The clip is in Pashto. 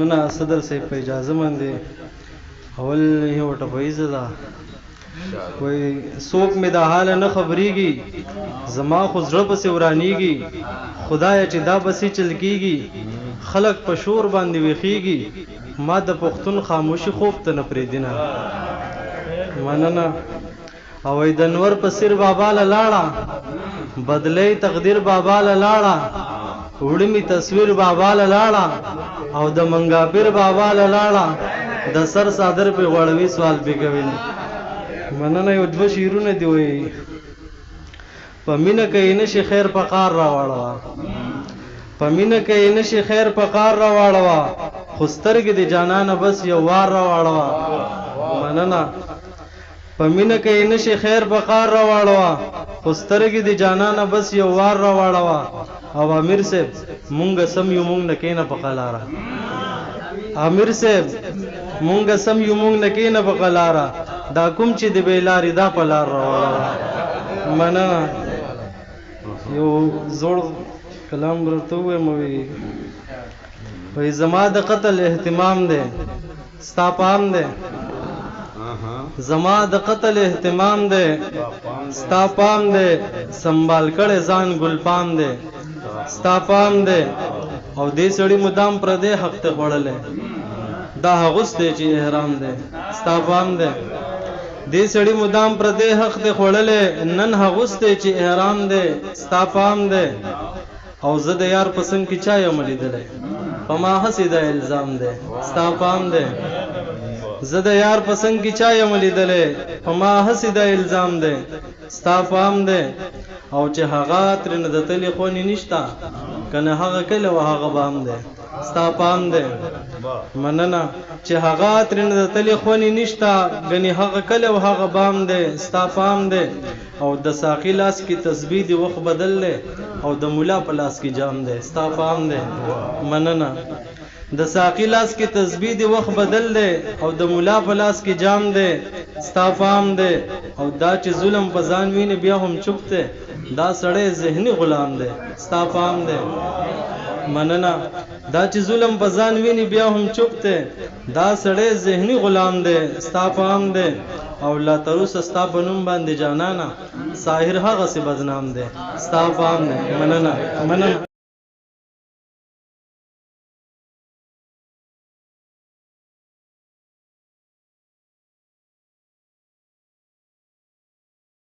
مننه صدر صاحب په اجازه باندې اول یو ټپویزه ده. وای څوک مې د حاله نه خبرېږي، زما خو زړه پسې ورانېږي، خدایه چې دا پسې چل کېږي، خلک په شور باندې ویښېږي، ما د پښتون خاموشي خوب ته نه پرېږدي نه. مننه. او وای د نور په سر بابا له لاړه، بدلې تقدیر بابا له لاړه، وړي مې تصویر بابا له لاړه، او د منګاپیر بابا له لاړه، د سر څادر پې غوړوي سوال پې کوي نه. مننه. یو دوه شعرونه دي. وایي په مینه که یې نشي خیر په قار راواړوه، په مینه که یې نشي خیر په قار راواړوه، خو سترګې دې جانانه بس یو وار راواړوه. مننه. په مینه که یې نشي خیر په قار راواړوه، خو سترګې دې جانانه بس یو وار راواړوه. او امیر صاحب مونږ سم یو مونږ نه کینه په قلاره، امیر صاحب مونږ سم یو مونږ نه کینه په قلاره، دا کوم چې د بې لارې دا په لار راواړوه. مننه. یو زوړ کلام درته ووایم. وایي زما د قتل اهتمام دی ستا پام دی، زما د قتل اهتمام دی ستا پام دی، سنبال کړی ځان ګلپام دی ستا پام دی، او دې سړي مدام پردی حق ته خوړلی، دا هغوس دی چې احرام دی ستا پام دی، دې سړي مدام پردی حق ته خوړلی، نن هغوس دی چې احرام دی ستا پام دی، او زه د یار په څنګ کې چا یم لیدلی، په ما هسې دا الزام دی ستا پام دی، زه د یار په څنګ کې چا یم لیدلی، په ما هسې دا الزام دی ستا پام دی، او چې هغه ترېنه د تلې خونې نشته، که نه هغه کلی او هغه بام دی ستا پام دی. مننه. چې هغه ترېنه د تلې خونې نشته، ګنې هغه کلی او هغه بام دی ستا پام دی، او د ساقي لاس کې تسبیح دی وخت بدل دی، او د مولا په لاس کې جام دی ستا پام دی. مننه. د ساقي لاس کې تسبیح دی وخت بدل دی، او د مولا په لاس کې جام دی ستا پام دی، او دا چې ظلم په ځان ویني بیا هم چوپ دی، دا سړی ذهني غلام دی ستا پام دی. مننه. دا چې ظلم په ځان ویني بیا هم چوپ دی، دا سړی ذهني غلام دی ستا پام دی، او لا تر اوسه ستا په نوم باندې جانانه ساحر هغسې بدنام دی ستا پام دی. مننه. مننه.